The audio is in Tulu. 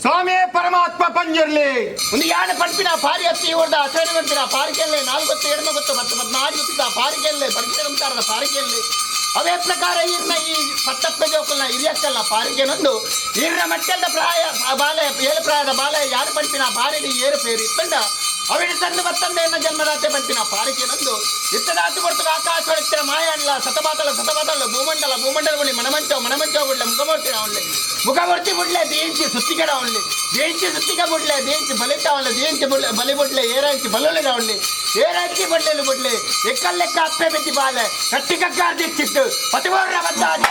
ಸ್ವಾಮಿ ಪರಮಾತ್ಮ ಪಂಜುರ್ಲಿ. ಒಂದು ಯಾನೆ ಪನ್ಪಿನ ಪಾರಿ ಅತ್ತಿ ಊರ್ದ ಅಸೇನೆ ಪನ್ಪಿನ ಪಾರಿಕೆಲ್ಲೆ, ನಾಲ್ಕು ಗೊತ್ತು, ಎಡ್ಮ ಗೊತ್ತು, 10 14 ಗೊತ್ತದ ಪಾರಿಕೆಲ್ಲೆ, ಪಂಚೆ ಪಾರಿಕೆಲ್ಲೆ. ಅವೇ ಪ್ರಕಾರ ಈರ್ನ ಈ ಪತ್ತಪ್ಪೆ ಜೋಕುಲ್ನ ಹಿರಿಯಕ್ಕಲ್ಲ ಪಾರಿಕೆನೊಂದು ಈರ್ನ ಮಟ್ಟೆಲ್ದ ಪ್ರಾಯ ಬಾಲೆ, ಏಳು ಪ್ರಾಯದ ಬಾಲೆ ಯಾರು ಪನ್ಪಿನ ಪಾರಿಡಿ ಏರು ಪೇರು ಇತ್ತಂಡ ಅವಿಡ ತಂದು ಬತ್ತಂದೆ ಎನ್ನ ಜನ್ಮದಾತೆ ಪನ್ಪಿನ ಪಾರಿಕೆನೊಂದು ಇತ್ತದಾತು ಕೊಡ್ತು. ಆಕಾಶ ಒಳಿತ್ತಿನ ಮಾಯಂಡ್ಲ ಸತಬಾತಲ ಸತಬಾತಲ ಭೂಮಂಡಲ ಭೂಮಂಡಲ ಬುಳಿ ಮಣಮಂಚ ಮಣಮಂಚ ಬುಡ್ಲೆ ಮುಖಮೂರ್ತಿ ಉಳ್ಳೆ ಮುಖಮೂರ್ತಿ ಬುಡ್ಲೆ ದೇಂಚಿ ಸುತ್ತಿಗಡ ಉಳ್ಳಿ ದೇಂಚಿ ಸುತ್ತಿಗ ಬುಡ್ಲೆ ದೇಂಚಿ ಬಲಿತ ಉಳ್ಳೆ ದೇಂಚಿ ಬುಡ್ಲೆ ಬಲಿ ಬುಡ್ಲೆ ಏರಾಂಚಿ ಬಲುಲಿನ ಉಳ್ಳಿ ಏರಾಂಚಿ ಬಡ್ಲೆಲು ಬುಡ್ಲೆ ಎಕ್ಕಲ್ಲೆಕ್ಕ ಅಪ್ಪೆ ಬಿದ್ದಿ ಬಾಲೆ ಕಟ್ಟಿ ಕಕ್ಕಾರ್ದಿಚ್ಚಿತ್ತು ಪತಿಮೂರನ ಬದ್ದಾಜಿ.